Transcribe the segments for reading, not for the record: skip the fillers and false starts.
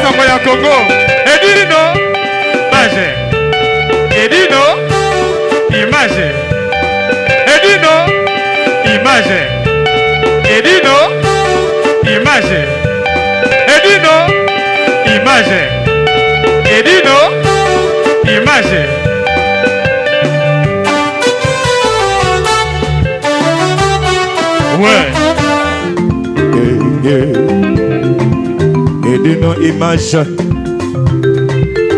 Sango ya Congo. Edino Image. Edino Image. Edino Image. Edino Image. Edino Image. Edino Image. Ouais. Edino Image.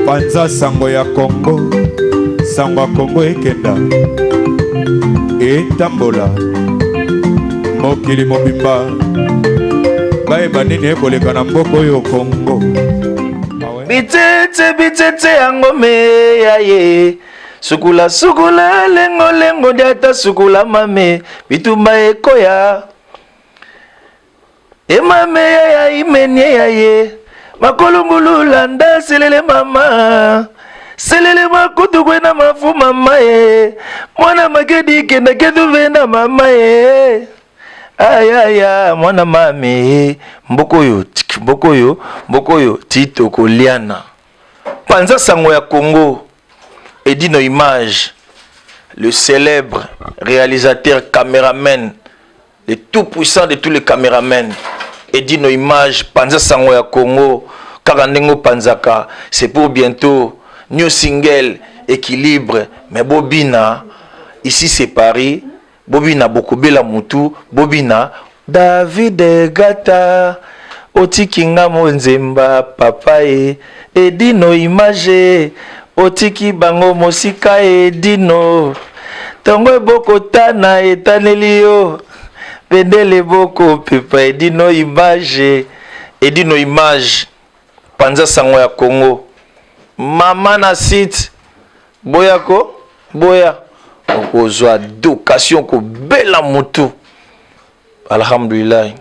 Panza sango ya Congo. Sango ya Congo ekenda. Etambola. Mokili mobimba. Bayeba nini ekoleka na mboka oyo Congo. Bitete bitete yango meya ye sukula sukula lengo lengo diata sukula mame bitumba ekoya emame ya ya imenie ya ye makolungulu landa selele mama selele makutu kwena mafu mama ye mwana makedi kenda ketuvenda mama ye ayaya mwana mame mboka oyo mboka oyo mboka oyo ti tokoliana panza sango ya Congo Edino Image le célèbre réalisateur caméraman le tout puissant de tous les caméramans Edino Image panza sango ya Congo kaka ndenge opanzaka c'est pour bientôt new single équilibre mais bobina ici c'est Paris Bobina bokobela mutu bobina. David Gata otiki nga monzemba papa e Edino image otiki bango mosika Edino tongo ebokotana etaneli yo bendele bokopepa Edino image Edino image panza sango ya Congo mama na site Boya ko boya okozwa docation kobela mutu alhamdulillah.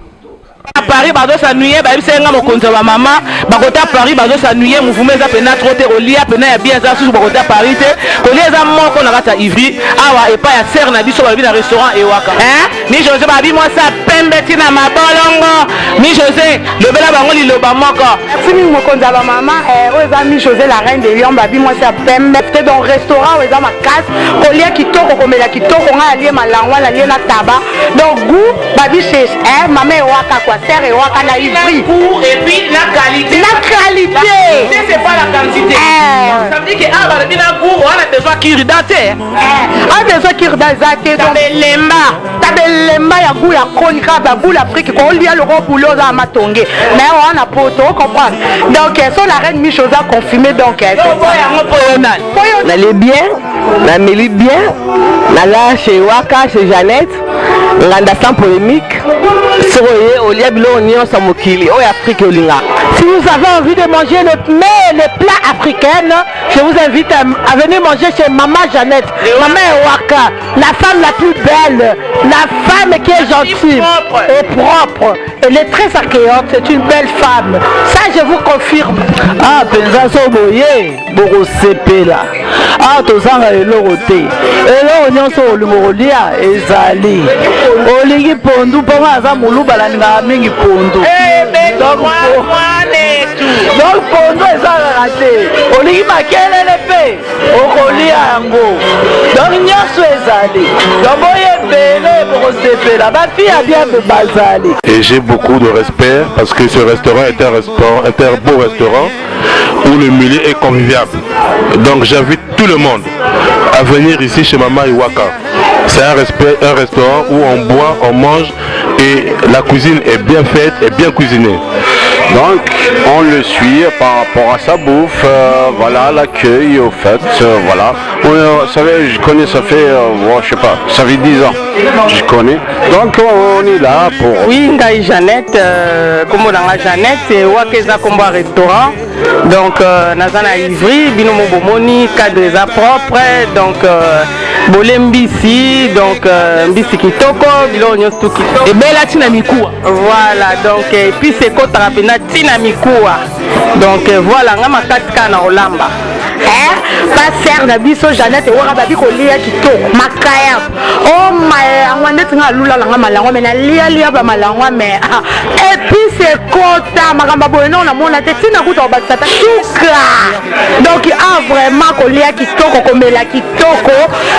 Paris bazo s'ennuyer bayebisa nga mokonzi ya ba mama bakota Paris bazo s'ennuyer mouvement eza pena trop te kolia pena ya bien eza susu bakota Paris te kolia eza moko na kati ya Ivry awa epai ya sœur na biso balobi na restaurant ewaka hein mi Jose babi mwasi ya pembe ti na mabolongo mi Jose lobela bango liloba moko. Merci mingi mokonzi ya ba mama eh, oyo eza mi Jose la reine de Lyon babi mwasi ya pembe te donc restaurant oyo eza makasi kolia kitoko komela kitoko ngai alie malangwa nalie na taba donc goût babi chez eh, mama ewaka quoi sœur ewaka na Ivry et puis la qualité la qualité c'est pas la quantité eh. Ça veut dire que ah balobi na goût wana besoin kirida te eh, a besoin kirida eza te donc belemba tabelemba ya gout ya koni kaka baboule afrique kolia loko boule oza na matonge mais wana poto ocomprendre donc eh, so la reine miche oza confirmé donc eh, yango mpo yo nani nalie bien nameli bien naza chez waka chez jeannette nganda sans polémique soki oye olia biloko nyonso ya mokili oyo afrike olingaka. Si vous avez envie de manger le mets, les plats africains, je vous invite à, à venir manger chez Maman Jeannette, Maman Ewaka, la femme la plus belle, la femme qui est gentille et propre. Elle est très accueillante, c'est une belle femme. Ça, je vous confirme. Ah, penza so boye bokosepela. Ah, tozanga eloko te. Eloko nyonso olingo kolia ezali. Olingi pondu mpo nga aza moluba nalingaka mingi pondu. Donc pondu ezalaka te. Olingi makelele mpe okolia yango. Donc nyonso ezali. Donc boye ebele bokosepela. Ba fille ya bien bazali. Et j'ai beaucoup de respect parce que ce restaurant est un restaurant, est un beau restaurant où le milieu est convivial. Donc j'invite tout le monde à venir ici chez Mama Iwaka. C'est un, respect, un restaurant où on boit, on mange et la cuisine est bien faite et bien cuisinée. Donc on le suit par rapport à sa bouffe, euh, voilà l'accueil au fait, euh, voilà. On, savez, je connais, ça fait, euh, bon, je sais pas, ça fait 10 ans, je connais. Donc on est là pour... Oui, ngai Jeannette, euh, kombo na nga Jeannette, waka eza kombo ya restaurant. Donc euh, naza na Ivry, bino mo bomoni, cadre eza propre, donc euh, bole mbisi, donc euh, mbisi kitoko, biloko nyonso tout kitoko. Ebela tina mikuwa. Voilà, donc et puis ekotaka mpenza tina mikuwa. Donc euh, voilà, nga makasi kaka na kolamba. Eh, pasteur na biso Jeannette Ewaka babi kolia kitoko makaya o oh, malangwa ndeti nga alula nanga malangwa me nalialia ba malangwa me ah, epice ekota makambo boye nao namona te ntina kuta kobakisa ta suka donc ah vraiment kolia kitoko komela kitoko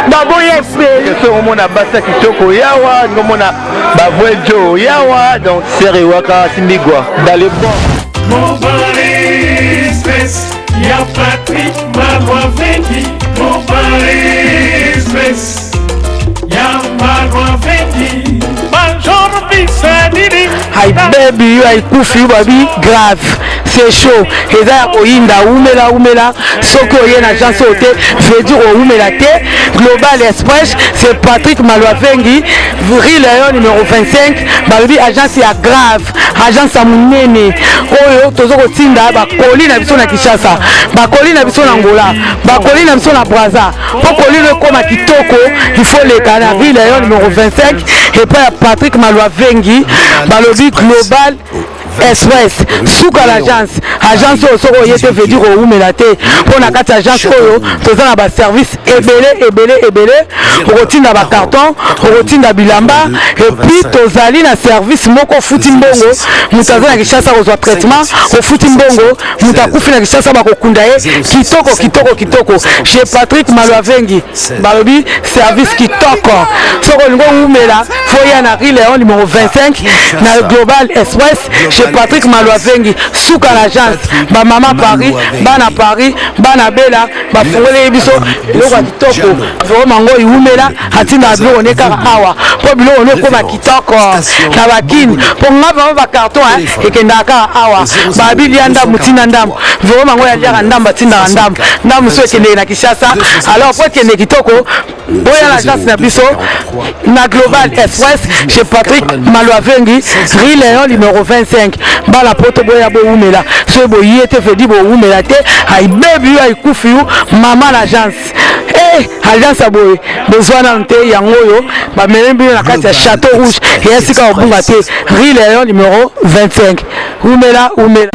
donc boye ebele soki omona basi ya kitoko yawa ningo omona bavrai jo yawa donc sere ewaka simbigwa dans le bon Mobali Express, ya Patrick Malwavengi. Mobali Express, ya Malwavengi. Major Bisanini. Hi baby, yo aikufi yo babi grave. C'est chaud. Eza ya koyinda umela umela soki oye na agence oyo te veut dire owumela te. Global Express, c'est Patrick Malwavengi, rue Léon numéro 25, balobi agence ya grave. Agence ya monene oyo tozo kotinda bakoli na biso na Kinshasa, bakoli na biso na Angola, bakoli na biso na Brazza. Mpo koli no ekoma kitoko, il faut leka na rue Léon numéro 25 epai ya Patrick Malwavengi, balobi Global Express suka l'agence. Agence oyo soki oye te veut dire owumela te, mpo na kati ya agence oyo toza na baservice ebele ebele ebele. Okotinda bacarton, okotinda bilamba, et puis tozali na service moko ofuti mbongo, moto aza na Kinshasa kozwa traitement, ofuti mbongo, moto akufi na Kinshasa bakokunda ye kitoko kitoko kitoko. Chez Patrick Malwavengi balobi service kitoko. Soki olingi owumela faut ya na rue Léon numéro 25 na Global Express chez Patrick Malwavengi, suka na agence. Ba mama Paris, bana Paris, bana Bela bafungoleli biso eloko ya kitoko. Vraiment ngo iwumela atindaka biloko ne kaka awa mpo biloko ne ekoma kitoko na bakini, mpo nga vraiment ba carton ekendaka kaka awa. Babi lia ndambu tinda ndambu, vraiment ngo yaliaka ndambu atindaka ndambu ndambu so ekendeke na Kinshasa. Alors po ekende kitoko boya na agence na biso na Global Express chez Patrick Malwavengi, rue Léon numéro 25. Bala poto boya bowumela, soki boye te vedi bowumela te. Ayibebi yo ayikufi yo mama na agence. Eh, agence ya boye bozwa nanu te, yango oyo bamemi bino na kati ya Château Rouge eya sika kobunga te, rue Léon numéro 25. Umela umela.